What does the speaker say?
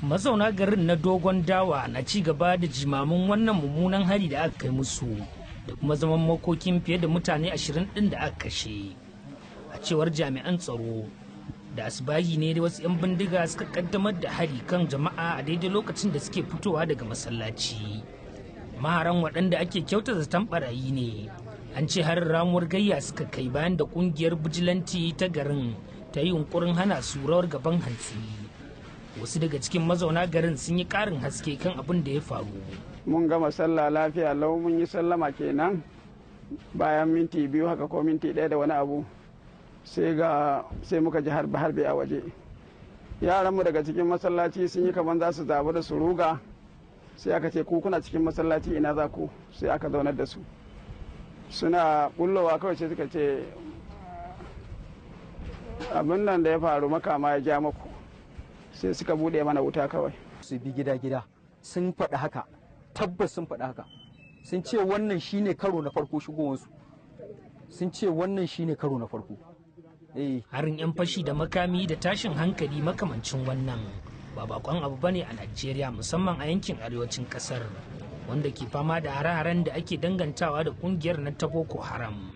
Mazauna garin na Dogon Dawa na ci gaba da jimamin wannan mummunan hari da aka kai musu da kuma zaman makokin fiye da mutane 20 ɗin da aka kashe. A cewar jami'an tsaro, da asibahi ne da wasu 'yan bindiga suka kaddamar da hari kan jama'a a daidai lokacin da suke fitowa daga masallaci. Maharan, waɗanda ake kyauta zaton barayi ne, an ce harin ramuwar gayya suka kai bayan da ƙungiyar bijilanti ta garin ta yi yunkurin hana su rawar gaban hantsi. Wasu daga cikin mazauna garin sun yi ƙarin haske kan abin da ya faru. Mun gama sallah lafiya lau, mun yi sallama kenan. Bayan minti 2 haka ko minti 1 da wani abu, sai ga sai muka ji harbe harbe a waje. Yaranmu daga cikin masallaci sun yi kamar za su zabi da su ruga, sai aka ce, "Ku kuna cikin masallaci, ina za ku?" Sai aka zaunar da su. Suna bullowa kawai sai suka ce, "Abin nan da ya faru, makama ya ja maku." Sai suka bude mana wuta kawai. Su bi gida gida, sun faɗi haka, tabbas sun faɗi haka. Sun ce wannan shine karo na farko shigowansu, sun ce wannan shine karo na farko. Harin 'yan fashi da makami da tashin hankali makamancin wannan ba bakon abu bane a Najeriya, musamman a yankin arewacin kasar wanda ke fama da hare-haren da ake dangantawa da kungiyar na ta Boko Haram.